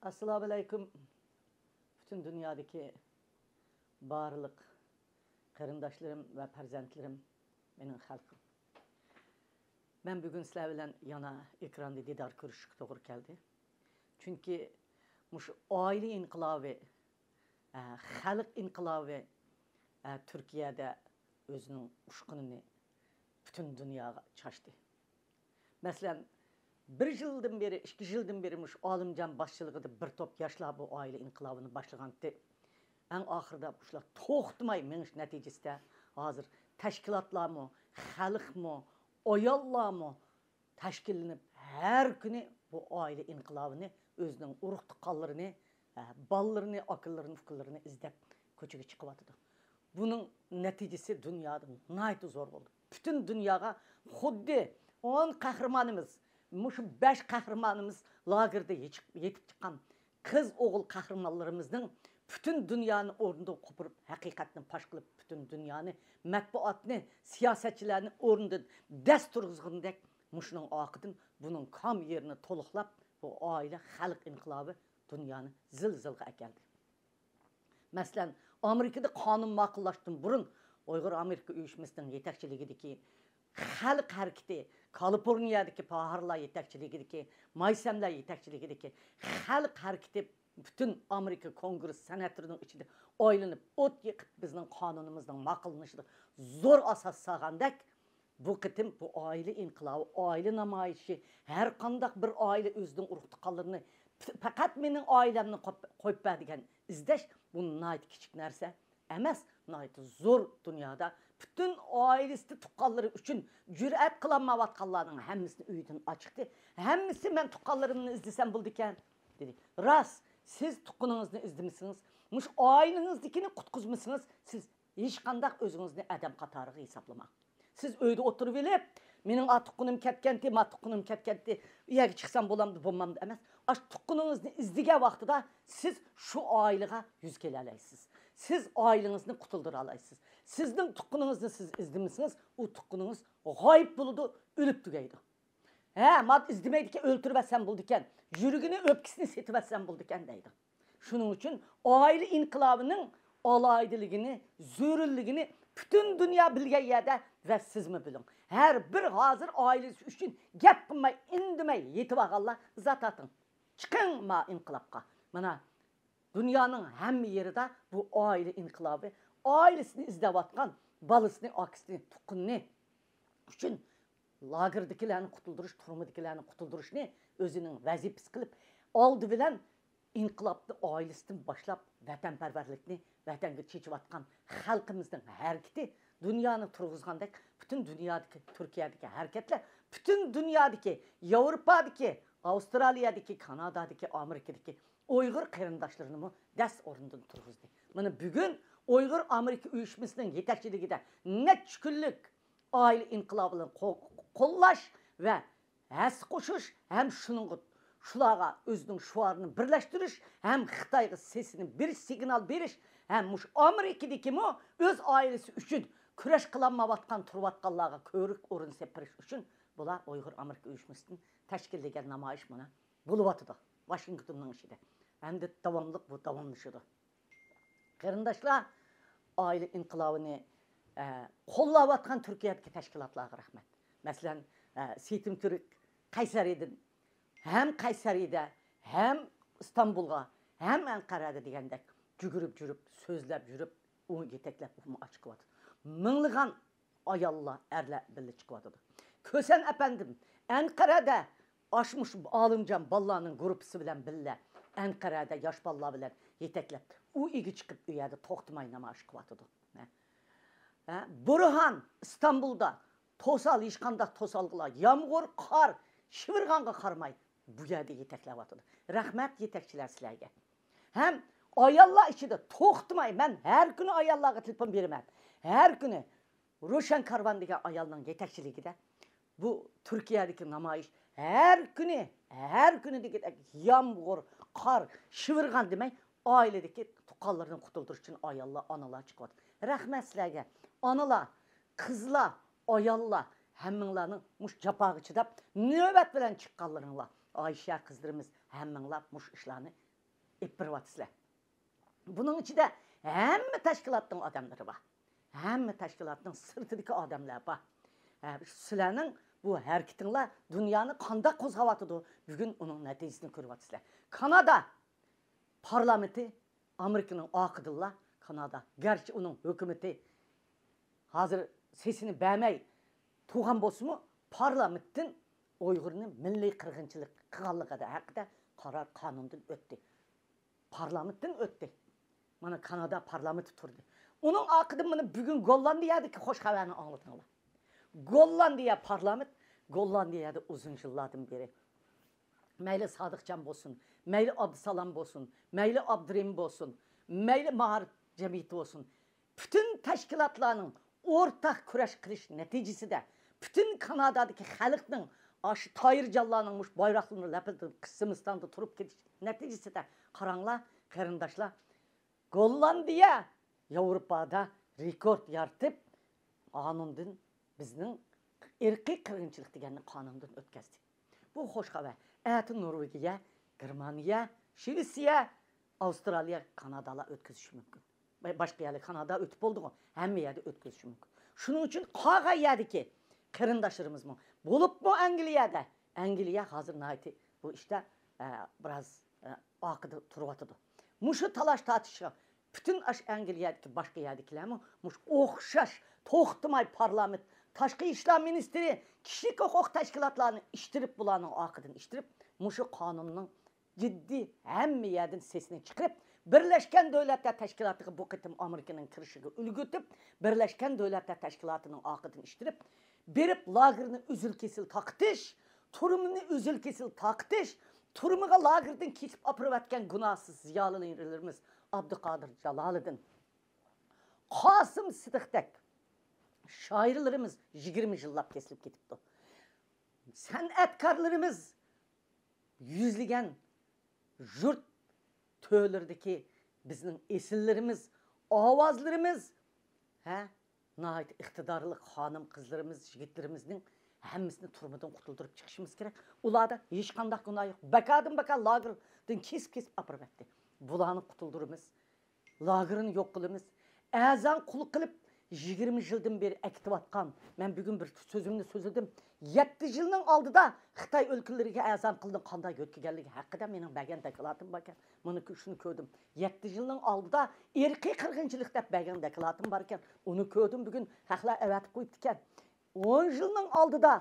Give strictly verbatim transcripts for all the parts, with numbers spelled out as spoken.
ئەسسالامۇئەلەيكۇم. پۈتۈن دۇنيادىكى بارلىق قېرىنداشلىرىم ۋە پەرزەنتلىرىم، مېنىڭ خەلقىم. مەن بۈگۈن سىلەر بىلەن يەنە ئېكراندا دىدار كۆرۈشۈشكە توغرا كەلدى. چۈنكى مۇشۇ ئائىلە ئىنقىلابى، ئە، خەلق ئىنقىلابى، ئە، تۈركىيەدە ئۆزىنىڭ ئۇچقۇنىنى پۈتۈن دۇنياغا چاچتى. مەسىلەن، بىر يىلدىن بېرى، ئىككى يىلدىن بېرى مۇشۇ ئالىمجان باشچىلىقىدا بىر توپ ياشلار بۇ ئائىلە ئىنقىلابىنى باشلىغانتى. ئەڭ ئاخىرىدا شۇلار توختىماي مېڭىش نەتىجىسىدە ھازىر تەشكىلاتلارمۇ، خەلقمۇ، ئاياللارمۇ تەشكىللىنىپ، ھەر كۈنى بۇ ئائىلە ئىنقىلابىنى، ئۆزىنىڭ ئۇرۇق تۇغقانلىرىنى، ئە، بالىلىرىنى، ئاكىلىرىنى، ئۇكىلىرىنى ئىزدەپ كوچىگە چىقىۋاتىدۇ. بۇنىڭ نەتىجىسى دۇنيادا ناھايىتى زور بولدى. پۈتۈن دۇنياغا خۇددى ئون قەھرىمانىمىز، مۇشۇ بەش قەھرىمانىمىز لاگېردا يېتىپ، يېتىپ چىققان قىز ئوغۇل قەھرىمانلىرىمىزنىڭ پۈتۈن دۇنيانى ئورنىدىن قوپۇرۇپ، ھەقىقەتنى پاش قىلىپ، پۈتۈن دۇنيانى، مەتبۇئاتنى، سىياسەتچىلەرنى ئورنىدىن دەس تۇرغۇزغىنىدەك، مۇشۇنىڭ ئارقىدىن بۇنىڭ كام يېرىنى تولۇقلاپ، بۇ ئائىلە خەلق ئىنقىلابى دۇنيانى زىلزىلىغا ئەكەلدى. مەسىلەن، ئامېرىكىدا قانۇن ماقۇللاشتىن بۇرۇن، ئۇيغۇر ئامېرىكا ئۇيۇشمىسىنىڭ يېتەكچىلىكىدىكى خەلق ھەرىكىتى، كالىفورنىيەدىكى پاھارلار يېتەكچىلىكىدىكى، مايسەملەر يېتەكچىلىكىدىكى خەلق ھەرىكىتى پۈتۈن ئامېرىكا كونگرېس سېناتورىنىڭ ئىچىدە ئايلىنىپ، ئوت يېقىپ، بىزنىڭ قانۇنىمىزنىڭ ماقۇللىنىشىدا زور ئاساس سالغاندەك، بۇ قېتىم بۇ ئائىلە ئىنقىلابى، ئائىلە نامايىشى، ھەر قانداق بىر ئائىلە ئۆزىنىڭ ئۇرۇق تۇغقانلىرىنى، پەقەت مېنىڭ ئائىلەمنى قويۇپ، قويۇپ بەر دېگەن ئىزدەش، بۇ ناھايىتى كىچىك نەرسە ئەمەس، ناھايىتى زور دۇنيادا پۈتۈن ئائىلىسىدە تۇغقانلىرى ئۈچۈن جۈرئەت قىلالمايۋاتقانلارنىڭ ھەممىسىنى ئۆيدىن ئاچىقتى. ھەممىسى مەن تۇغقانلىرىمنى ئىزدىسەم بولىدىكەن، دېدى. راست، سىز تۇغقىنىڭىزنى ئىزدىمىسىڭىز، مۇشۇ ئائىلىڭىزدىكىنى قۇتقۇزمىسىڭىز، سىز ھېچقانداق ئۆزىڭىزنى ئادەم قاتارىغا ھېسابلىماڭ. سىز ئۆيدە ئولتۇرۇۋېلىپ، مېنىڭ ئا تۇغقىنىم كەتكەنتى، ما تۇغقىنىم كەتكەنتى، ئۇ يەرگە چىقسام بولامدۇ، بولمامدۇ ئەمەس. ئاشۇ تۇغقىنىڭىزنى ئىزدىگەن ۋاقتىدا سىز شۇ ئائىلىگە يۈز كېلەلەيسىز. سىز ئائىلىڭىزنى قۇتۇلدۇرالايسىز. سىزنىڭ تۇغقىنىڭىزنى سىز ئىزدىمىسىڭىز، ئۇ تۇغقىنىڭىز غايىب بولىدۇ، ئۆلۈپ تۈگەيدۇ. ھە، مانا ئىزدىمەيدىكەن، ئۆلتۈرۈۋەتسەم بولىدىكەن. يۈرىكىنى، ئۆپكىسىنى سېتىۋەتسەم بولىدىكەن دەيدۇ. شۇنىڭ ئۈچۈن ئائىلە ئىنقىلابىنىڭ ئالاھىدىلىكىنى، زۆرۈرلۈكىنى پۈتۈن دۇنيا بىلگەن يەردە ۋە سىزمۇ بىلىڭ. ھەر بىر ھازىر ئائىلىسى ئۈچۈن گەپ قىلماي، ئىندىمەي يېتىۋالغانلار زاكات ئېتىڭ. چىقىڭ ما ئىنقىلابقا. مانا دۇنيانىڭ ھەممە يېرىدە بۇ ئائىلە ئىنقىلابى، ئائىلىسىنى ئىزدەۋاتقان بالىسىنى، ئاكىسىنى، تۇغقىنىنى ئۈچۈن لاگېردىكىلەرنى قۇتۇلدۇرۇش، تۈرمىدىكىلەرنى قۇتۇلدۇرۇشنى ئۆزىنىڭ ۋەزىپىسى قىلىپ، ئالدى بىلەن ئىنقىلابنى ئائىلىسىدىن باشلاپ، ۋەتەنپەرۋەرلىكنى ۋەتەنگە چېچىۋاتقان خەلقىمىزنىڭ ھەرىكىتى دۇنيانى تۇرغۇزغاندەك، پۈتۈن دۇنيادىكى، تۈركىيەدىكى ھەرىكەتلەر پۈتۈن دۇنيادىكى، ياۋروپادىكى، ئاۋسترالىيەدىكى، كانادادىكى، ئامېرىكىدىكى ئۇيغۇر قېرىنداشلىرىنىمۇ دەس ئورنىدىن تۇرغۇزدى. مانا بۈگۈن ئۇيغۇر ئامېرىكا ئۇيۇشمىسىنىڭ يېتەكچىلىكىدە نەچچە كۈنلۈك ئائىلە ئىنقىلابىنى قو-، قوللاش ۋە ھەسسە قوشۇش ھەم شۇنىڭغا، شۇلارغا ئۆزىنىڭ شوئارىنى بىرلەشتۈرۈش ھەم خىتايغا سېسىنى بېرىش، سىگنال بېرىش ھەم مۇشۇ ئامېرىكىدىكىمۇ ئۆز ئائىلىسى ئۈچۈن كۈرەش قىلالمايۋاتقان، تۇرۇۋاتقانلارغا كۆۋرۈك ئورۇن سېلىپ بېرىش ئۈچۈن بۇلار ئۇيغۇر ئامېرىكا ئۇيۇشمىسىدىن تەشكىللىگەن نامايىش مانا بولۇۋاتىدۇ ۋاشىنگتوننىڭ ئىچىدە. ئەمدى داۋاملىق بۇ داۋاملىشىدۇ. قېرىنداشلار، ئائىلە ئىنقىلابىنى، ئە، قوللاۋاتقان تۈركىيەدىكى تەشكىلاتلارغا رەھمەت. مەسىلەن، ئە، سېيتىم تۈرك قەيسەرىدىن، ھەم قەيسەرىدە، ھەم ئىستانبۇلغا، ھەم ئەنقەرەدە دېگەندەك يۈگۈرۈپ يۈرۈپ، سۆزلەپ يۈرۈپ، ئۇ يېتەكلەپ ئۇمۇ ئاچىقىۋاتىدۇ. مىڭلىغان ئاياللار، ئەرلەر بىللە چىقىۋاتىدۇ. كۆسەن ئەپەندىم، ئەنقەرەدە ئاشمۇش ئالىمجان بالىلارنىڭ گۇرۇپپىسى بىلەن بىللە، ئەنقەرەدە ياش بالىلار بىلەن يېتەكلەپ، ئۇ ئىگە چىقىپ، ئۇ يەردە توختىماي نامايىش قىلىۋاتىدۇ. ھە؟ ھە؟ بۇرھان ئىستانبۇلدا توسال، ھېچقانداق توسالغۇلار، يامغۇر، قار، شىۋىرغانغا قارىماي، بۇ يەردە يېتەكلەۋاتىدۇ. رەھمەت يېتەكچىلەر سىلەرگە. ھەم ئاياللار ئىچىدە توختىماي، مەن ھەر كۈنى ئاياللارغا تېلېفون بېرىمەن. ھەر كۈنى روشەن كارۋان دېگەن ئايالنىڭ يېتەكچىلىكىدە بۇ تۈركىيەدىكى نامايىش ھەر كۈنى، ھەر كۈنى دېگۈدەك يامغۇر، قار، شىۋىرغان دېمەي، ئائىلىدىكى تۇغقانلىرىنى قۇتۇلدۇرۇش ئۈچۈن ئاياللار، ئانىلار چىقىۋاتىدۇ. رەھمەت سىلەرگە. ئانىلار، قىزلار، ئاياللار، ھەممىڭلارنىڭ مۇشۇ جاپاغا چىداپ، نۆۋەت بىلەن چىققانلىرىڭلار. ئايشە قىزلىرىمىز، ھەممىڭلار مۇشۇ ئىشلارنى ئېلىپ بېرىۋاتىسىلەر. بۇنىڭ ئىچىدە ھەممە تەشكىلاتنىڭ ئادەملىرى بار. ھەممە تەشكىلاتنىڭ سىرتىدىكى ئادەملەر بار. ھە، سىلەرنىڭ بۇ ھەرىكىتىڭلار دۇنيانى قانداق قوزغاۋاتىدۇ، بۈگۈن ئۇنىڭ نەتىجىسىنى كۆرۈۋاتىسىلەر. كانادا پارلامېنتى، ئامېرىكىنىڭ ئارقىدىنلا كانادا، گەرچە ئۇنىڭ ھۆكۈمىتى ھازىر سېسىنى بەرمەي تۇرغان بولسىمۇ، پارلامېنتتىن ئۇيغۇرنى مىللىي قىرغىنچىلىق قىلغانلىقى ھەققىدە قارار قانۇندىن ئۆتتى. پارلامېنتتىن ئۆتتى. مانا كانادا پارلامېنتى تۇردى. ئۇنىڭ ئارقىدىن مانا بۈگۈن گوللاندىيەدىكى خوش خەۋەرنى ئاڭلىدىڭلار. گوللاندىيە پارلامېنت، گوللاندىيەدە ئۇزۇن يىللاردىن بېرى مەيلى سادىقجان بولسۇن، مەيلى ئابدۇسالام بولسۇن، مەيلى ئابدۇرېھىم بولسۇن، مەيلى مائارىپ جەمئىيىتى بولسۇن، پۈتۈن تەشكىلاتلارنىڭ ئورتاق كۈرەش قىلىش نەتىجىسىدە، پۈتۈن كانادادىكى خەلقنىڭ ئاشۇ تايىرجانلارنىڭ مۇشۇ بايراقلىرىنى لەپىلدىتىپ، سىمىستاندا تۇرۇپ كېتىش نەتىجىسىدە قاراڭلار، قېرىنداشلار، گوللاندىيە ياۋروپادا رېكورت يارىتىپ، قانۇندىن بىزنىڭ ئىرقىي قىرغىنچىلىق دېگەننى قانۇندىن ئۆتكەزدى. بۇ خوش خەۋەر. ئەتە نورۋېگىيە، گېرمانىيە، شىۋېتسىيە، ئاۋسترالىيە، كانادالار ئۆتكۈزۈشى مۇمكىن. باشقا يەرلەر كانادا ئۆتۈپ بولدىغۇ، ھەممە يەردە ئۆتكۈزۈشى مۇمكىن. شۇنىڭ ئۈچۈن قالغان يەردىكى قېرىنداشلىرىمىزمۇ، بولۇپمۇ ئەنگلىيەدە، ئەنگلىيە ھازىر ناھايىتى بۇ ئىشتا، ئە، بىراز، ئە، ئارقىدا تۇرۇۋاتىدۇ. مۇشۇ تالاش تارتىشقا پۈتۈن ئاش ئەنگلىيەدىكى باشقا يەردىكىلەرمۇ مۇشۇ ئوخشاش توختىماي پارلامېنت، تاشقى ئىشلار مىنىستىرى، كىشىلىك ھوقۇق تەشكىلاتلارنى ئىشتىرىپ، بۇلارنىڭ ئارقىدىن ئىشتىرىپ، مۇشۇ قانۇننىڭ جىددىي ھەممە يەردىن سېسىنى چىقىرىپ، بىرلەشكەن دۆلەتلەر تەشكىلاتىغا بۇ قېتىم ئامېرىكىنىڭ كىرىشىگە ئۈلگە ئۆتۈپ، بىرلەشكەن دۆلەتلەر تەشكىلاتىنىڭ ئارقىدىن ئىشتىرىپ، بېرىپ لاگېرنى ئۈزۈل-كېسىل تارقىتىش، تۈرمىنى ئۈزۈل-كېسىل تارقىتىش، تۈرمىگە لاگېردىن كېسىپ ئاپىرىۋەتكەن گۇناھسىز زىيالىيلىرىمىز ئابدۇقادىر جالالىدىن، قاسىم سىدىقتەك شائىرلىرىمىز يىگىرمە يىللاپ كېسىلىپ كېتىپتۇ. سەنئەتكارلىرىمىز يۈزلىگەن يۇرت تۆرلىرىدىكى بىزنىڭ ئېسىللىرىمىز، ئاۋازلىرىمىز، ھە، ناھايىتى ئىقتىدارلىق خانىم-قىزلىرىمىز، يىگىتلىرىمىزنىڭ ھەممىسىنى تۈرمىدىن قۇتۇلدۇرۇپ چىقىشىمىز كېرەك. ئۇلاردا ھېچقانداق گۇناھ يوق. بەكاردىن بەكار لاگېردىن كېسىپ-كېسىپ ئاپىرىۋەتتى. بۇلارنى قۇتۇلدۇرىمىز. لاگېرنى يوق قىلىمىز. ئەرزان قۇل قىلىپ يىگىرمە يىلدىن بېرى ئەكېتىۋاتقان، مەن بۈگۈن بىر سۆزۈمنى سۆزلىدىم. يەتتە يىلنىڭ ئالدىدا خىتاي ئۆلكىلىرىگە ئەرزان قۇلنى قانداق يۆتكىگەنلىكى ھەققىدە مېنىڭ بەرگەن دوكلاتىم بار ئىكەن. مانا شۇنى كۆردۈم. يەتتە يىلنىڭ ئالدىدا ئىرقىي قىرغىنچىلىق دەپ بەرگەن دوكلاتىم بار ئىكەن. ئۇنى كۆردۈم بۈگۈن، خەقلەر ئەۋەتىپ قويۇپتىكەن. ئون يىلنىڭ ئالدىدا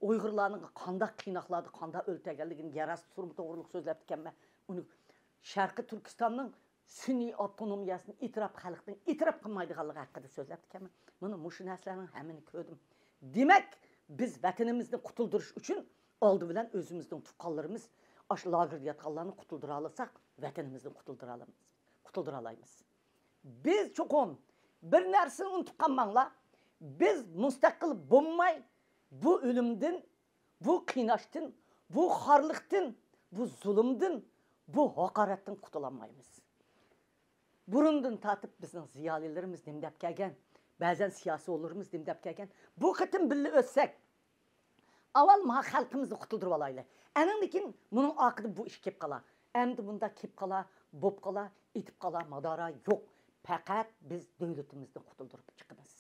ئۇيغۇرلارنىڭ قانداق قىيناقلاردا، قانداق ئۆلتۈرگەنلىكىنى، يەر ئاستى تۈرمە توغرىلىق سۆزلەپتىكەنمەن. ئۇنى شەرقىي تۈركىستاننىڭ سۈنئىي ئاپتونومىيەسىنى ئېتىراپ، خەلقنىڭ ئېتىراپ قىلمايدىغانلىقى ھەققىدە سۆزلەپتىكەنمەن. مانا مۇشۇ نەرسىلەرنىڭ ھەممىنى كۆردۈم. دېمەك، بىز ۋەتىنىمىزنى قۇتۇلدۇرۇش ئۈچۈن ئالدى بىلەن ئۆزىمىزنىڭ تۇغقانلىرىمىز، ئاشۇ لاگېردا ياتقانلارنى قۇتۇلدۇرالىساق، ۋەتىنىمىزنى قۇتۇلدۇرالايمىز. قۇتۇلدۇرالايمىز. بىز چوقۇم بىر نەرسىنى ئۇنتۇپ قالماڭلار. بىز مۇستەقىل بولماي، بۇ ئۆلۈمدىن، بۇ قىيناشتىن، بۇ خارلىقتىن، بۇ زۇلۇمدىن، بۇ ھاقارەتتىن قۇتۇلالمايمىز. بۇرۇندىن تارتىپ بىزنىڭ زىيالىيلىرىمىز نېمە دەپ كەلگەن، بەزەن سىياسىيونلىرىمىز نېمە دەپ كەلگەن، بۇ قېتىم بىللە ئۆتسەك، ئاۋۋال مانا خەلقىمىزنى قۇتۇلدۇرۇۋالايلى. ئەنىڭدىن كېيىن مۇنىڭ ئاقىدى بۇ ئىش كېلىپ قالا. ئەمدى مۇنداق كېلىپ قالا، بوپ قالا، ئېتىپ قالا، مادارا يوق. پەقەت بىز دۆلىتىمىزنى قۇتۇلدۇرۇپ چىقىمىز.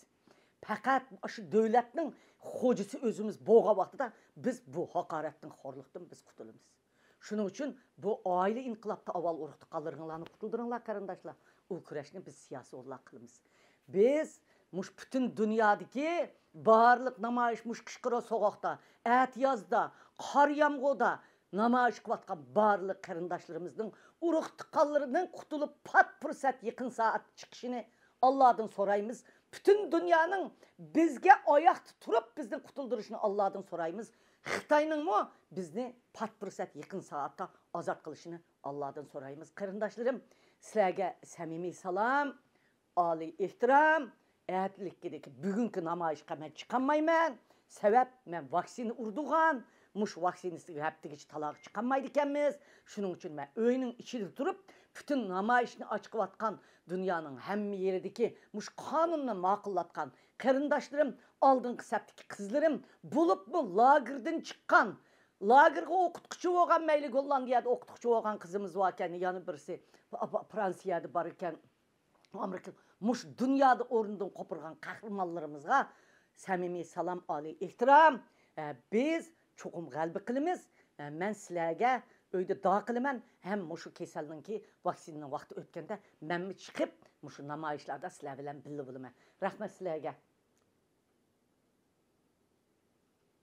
پەقەت شۇ دۆلەتنىڭ خوجىسى ئۆزىمىز بولغان ۋاقتىدا بىز بۇ ھاقارەتتىن، خورلۇقتىن بىز قۇتۇلىمىز. شۇنىڭ ئۈچۈن بۇ ئائىلە ئىنقىلابتا ئاۋۋال ئۇرۇق تۇغقانلىرىڭلارنى قۇتۇلدۇرۇڭلار، قېرىنداشلار. ئۇ كۈرەشنى بىز سىياسىيونلار قىلىمىز. بىز مۇشۇ پۈتۈن دۇنيادىكى بارلىق نامايىش، مۇشۇ قىشقىرىق سوغۇقتا، ئەتىيازدا، قار يامغۇردا نامايىش قىلىۋاتقان بارلىق قېرىنداشلىرىمىزنىڭ، ئۇرۇق تۇغقانلىرىنىڭ قۇتۇلۇپ، پات پۇرسەت يېقىن سائەت چىقىشىنى ئاللادىن سورايمىز. پۈتۈن دۇنيانىڭ بىزگە ئاياقتا تۇرۇپ بىزنى قۇتۇلدۇرۇشىنى ئاللادىن سورايمىز. خىتاينىڭمۇ بىزنى پات پۇرسەت يېقىن سائەتتە ئازاد قىلىشىنى ئاللادىن سورايمىز. قېرىنداشلىرىم، سىلەرگە سەمىمىي سالام، ئالىي ئېھتىرام. ئەتىلىككىدىكى بۈگۈنكى نامايىشقا مەن چىقالمايمەن. سەۋەب، مەن ۋاكسىنا ئۇرىدىغان، مۇشۇ ۋاكسىنىسىغا ھەپتىگىچە تالاغا چىقالمايدىكەنمىز. شۇنىڭ ئۈچۈن مەن ئۆينىڭ ئىچىدە تۇرۇپ، پۈتۈن نامايىشنى ئاچىقىۋاتقان دۇنيانىڭ ھەممە يېرىدىكى مۇشۇ قانۇننى ماقۇللاتقان قېرىنداشلىرىم، ئالدىنقى سەپتىكى قىزلىرىم، بولۇپمۇ لاگېردىن چىققان لاگېرغا ئوقۇتقۇچى بولغان، مەيلى گوللاندىيەدە ئوقۇتقۇچى بولغان قىزىمىز باركەن، يەنە بىرسى فرانسىيەدە باركەن، ئامېرىكا، مۇشۇ دۇنيادا ئورنىدىن قوپۇرغان قەھرىمانلىرىمىزغا سەمىمىي سالام، ئالىي ئېھتىرام. ئە، بىز چوقۇم غەلىبە قىلىمىز. ئە، مەن سىلەرگە ئۆيدە دۇئا قىلىمەن ھەم مۇشۇ كېسەلنىڭكى ۋاكسىنىنىڭ ۋاقتى ئۆتكەندە مەنمۇ چىقىپ مۇشۇ نامايىشلاردا سىلەر بىلەن بىللە بولىمەن. رەھمەت سىلەرگە.